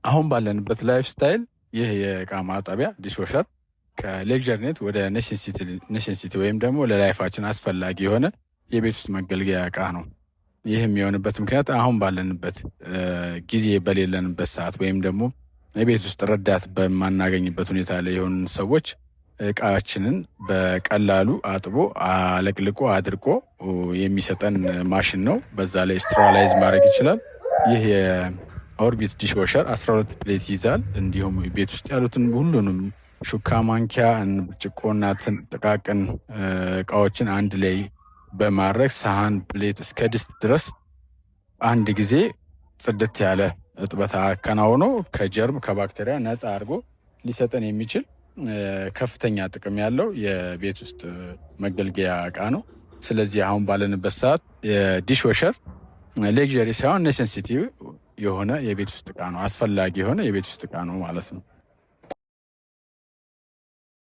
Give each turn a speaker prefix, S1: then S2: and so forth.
S1: አሁን ባለንበት lifestyle ይህ የእቃ ማጠቢያ dishwasher ከ luxury ነት ወደ necessity ወይም ደግሞ ለ life ኣችን አስፈላጊ የሆነ የቤት ውስጥ መገልገያ እቃ ነው። ይህ የሚሆንበት ምክንያት አሁን ባለንበት ጊዜ በሌለንበት ሰዓት ወይም ደግሞ የቤት ውስጥ ረዳት በማናገኝበት ሁኔታ ላይ የሆኑ ሰዎች እቃችንን በቀላሉ አጥቦ፣ አለቅልቆ፣ አድርቆ የሚሰጠን ማሽን ነው። በዛ ላይ sterilize ማድረግ ይችላል። ይህ የኦርቢት dishwasher 12 plate ይይዛል። እንዲሁም ቤት ውስጥ ያሉትን ሁሉንም ሹካ፣ ማንኪያ፣ ብርጭቆና ጥቃቅን እቃዎችን አንድ ላይ በማድረግ ሳህን፣ plate እስከ ድስት ድረስ አንድ ጊዜ ጽድት ያለ እጥበት አከናውኖ ከ germ ከባክቴሪያ ነፃ አድርጎ ሊሰጠን የሚችል ከፍተኛ ጥቅም ያለው የቤት ውስጥ መገልገያ እቃ ነው። ስለዚህ አሁን ባለንበት ሰዓት የ dishwasher luxury ሳይሆን necessity የሆነ የቤት ውስጥ እቃ ነው። አስፈላጊ የሆነ የቤት ውስጥ እቃ ነው ማለት ነው።